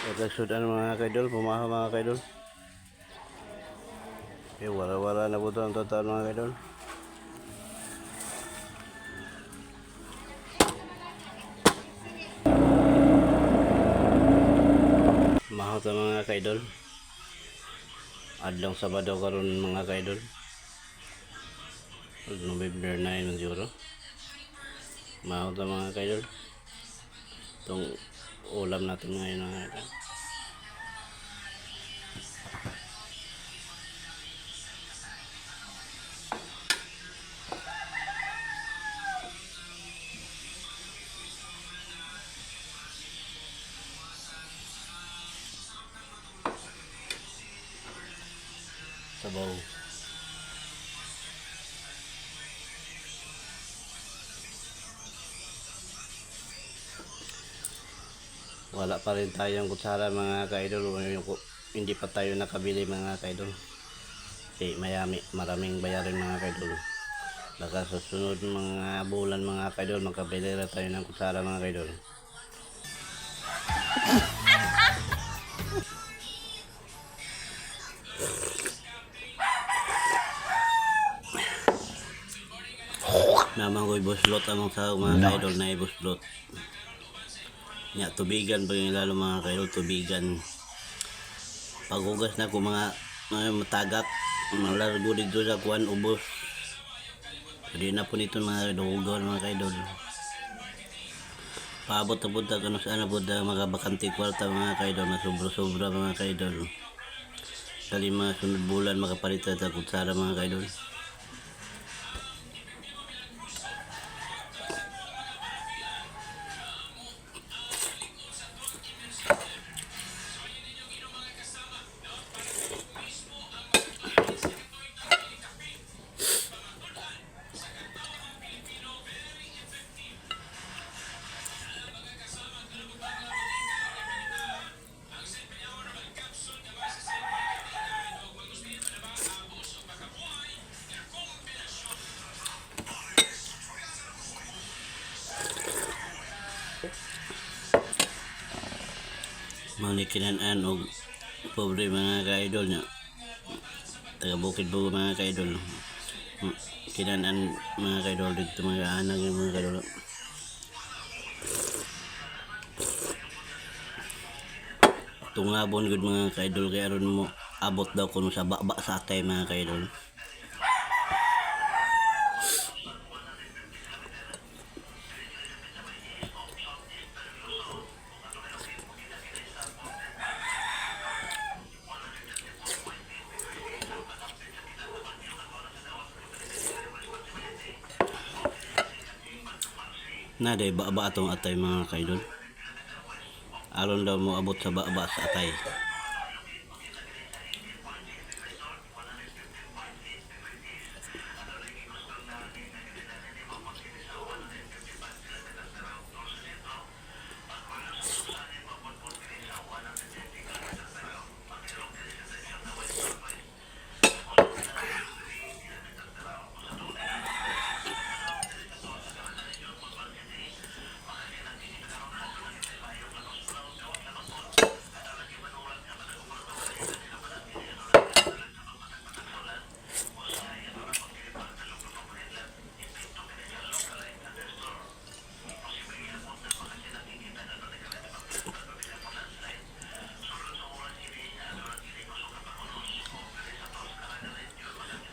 Ito sudan mga kaidol, pumaha mga kaidol. Eh, wala-wala na po ito ang total mga kaidol. Mahaw ta mga kaidol. Adlong Sabado karon mga kaidol. November 9 man siguro. Mahaw ta mga kaidol. Itong ulam natin ngayon mga kaidol. Sabaw. Wala pa rin tayong kutsara mga kaidol. Hindi pa tayo nakabili mga kaidol. Kasi mayami, maraming bayarin mga kaidol. Baka sa sunod mga bulan mga kaidol, makabili na tayo ng kutsara mga kaidol. Naman ko'y buslot among sa mga kaidol na ibuslot. Nya tubigan pa yung lalo mga kaidol, tubigan. Paghugas na ko mga matagak, malargo dito sa kuan ubos. Di na po nito mga dugan mga kaidol. Paabot na punta kung saan na punta mga bakante kwarta mga kaidol, masobra-sobra mga kaidol. Sa lima sunod bulan makapalit sa kutsara mga kaidol. Mga ni kinanan og pobre mga kaidol niya. Taga bukid po mga kaidol. Kinanan mga kaidol dito mga anak yung mga kaidol. Tungabon gud mga kaidol kay aron mo abot daw kuno sa baba sa atay mga kaidol. Na day baba atong atay mga kaidol. Aron daw mo abot sa baba sa atay.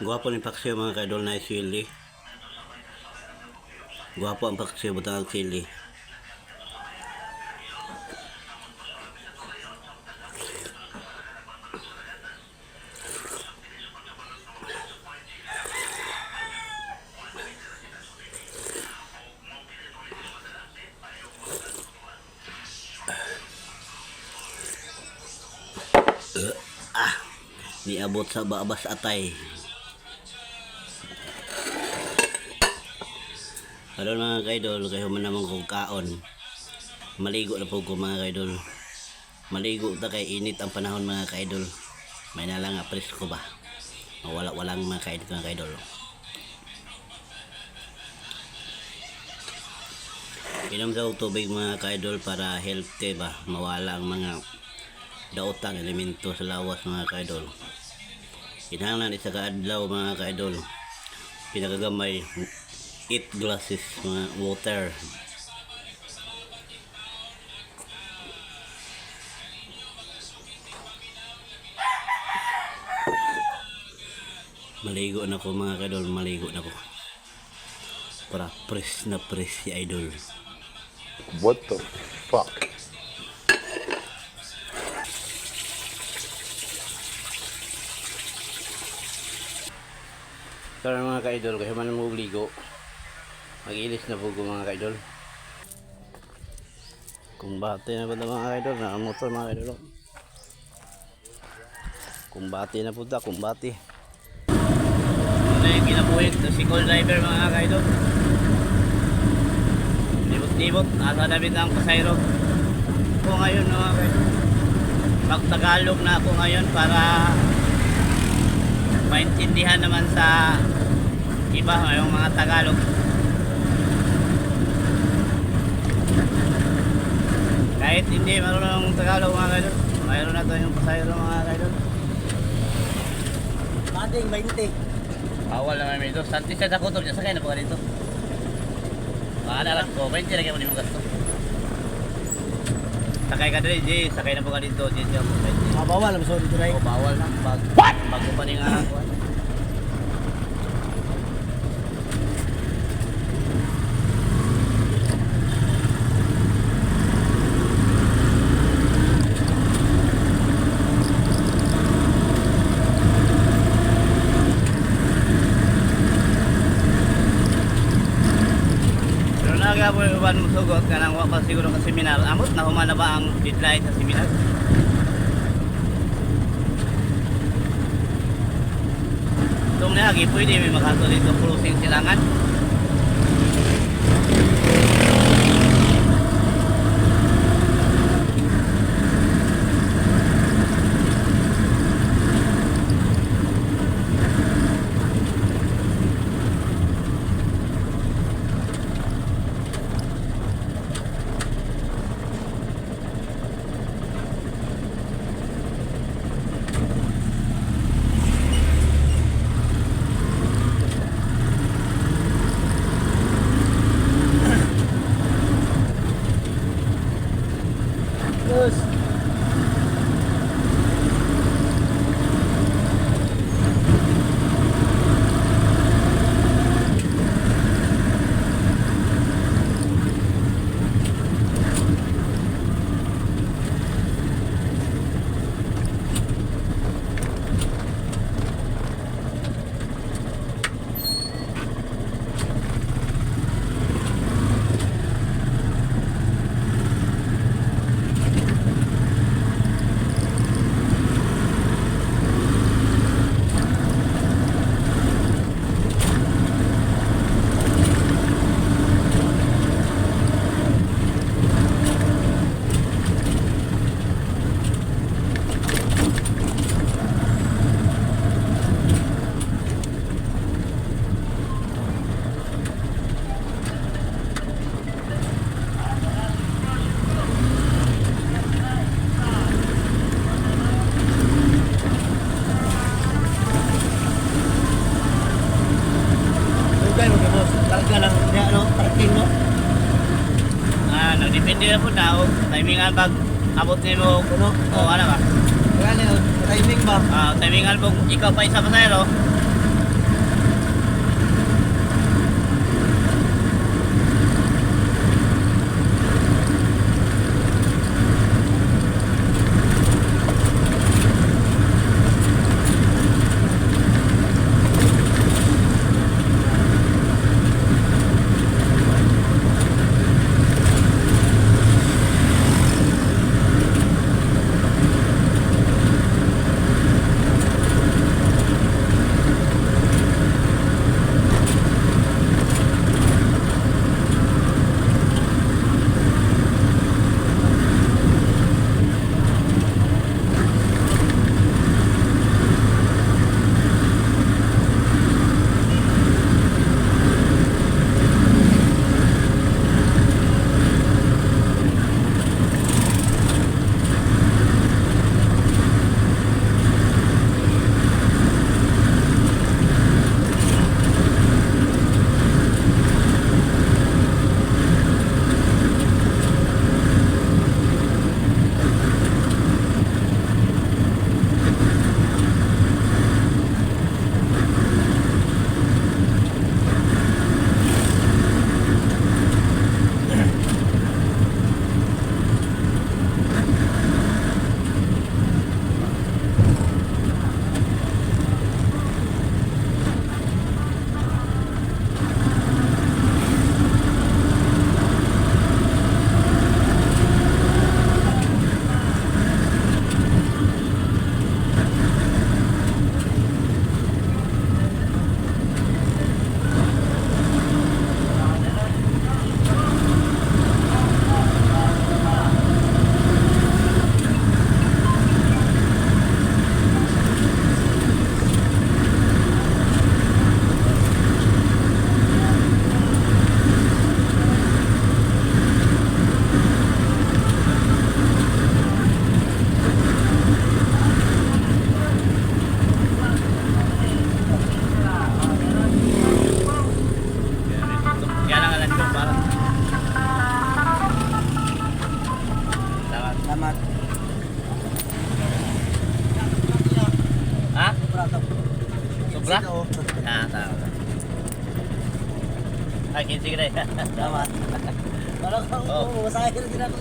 Gwapo ni paksiw mga kaidol na sili. Gwapo ang paksiw butang ang sili. Niabot sa babas atay. Karon mga kaidol, kayo man naman kong kaon. Maligo na po ko mga kaidol. Maligo ta kay init ang panahon mga kaidol. May nalang nga presko ba. Mawala walang mga kaidol mga kaidol. Inom sa tubig mga kaidol para healthy ba. Mawala ang mga Daotang elemento sa lawas, mga ka-idol. Kinahanglan isa ka adlaw, mga ka-idol. Pinakagamay, 8 glasses mga water. Maligo na ko, mga ka-idol, maligo na ko. Para press na press si idol. What the fuck? Karon, mga ka-idol, kasi man mo ligo. Mag-ilis na po ko, mga ka-idol. Kumbate na po ta, mga ka-idol, na ang motor, mga ka-idol. Kumbate na po ta, kumbate. Ano yung kinabuhit si call driver, mga ka-idol. Libot-libot, nasa damit ang pasayro. Ako ngayon, mga ka-idol. Mag-Tagalog na ako ngayon para maintindihan naman sa iba yung mga Tagalog. Kahit hindi marunong Tagalog, mga kaidol, mayroon na tayong pasayro, mga kaidol. Bading, 20. Bawal na may dito. Santi sa dakutob niya, sakay na po ka dito. Baka na lang ko, 20 na kayo mo gasto. Sakay ka dito, Jay. Sakay na po ka dito, Jay. Jay, 20. Ah, bawal. I'm sorry, Duray. Oh, bawal na. What? Bago pa rin nga. Pero naga po yung uban mo sugot ka nang wako siguro ka seminar. Amot na human na ba ang deadline sa seminar? Itong niagi, pwede may makato dito cruising silangan. Yes. Dugay mo boss. Karga lang niya, no? Parking, no? Ah, nagdepende na po na. O, timingan pag abot nimo Kuno. o ano ba? Kaya niya, timing ba? Ah, timingan pag ikaw pa isa pasayro. Salamat. Ha? Sobra to. Sobra? Oo. Ah, tama. Ay, 15 ka na. Salamat. Parang ako, Oh. masahe na din ako.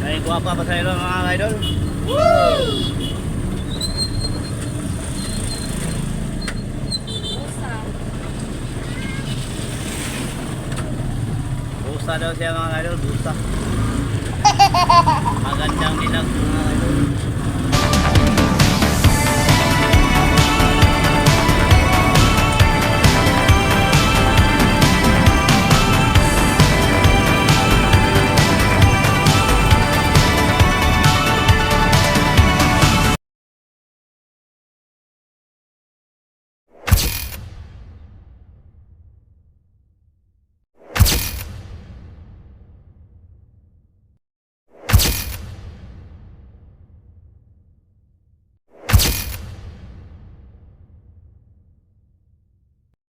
Ay, guwapa pa sa ilo mga idol. Usa. Busa daw siya mga idol, busa. Magandang dilag mga idol.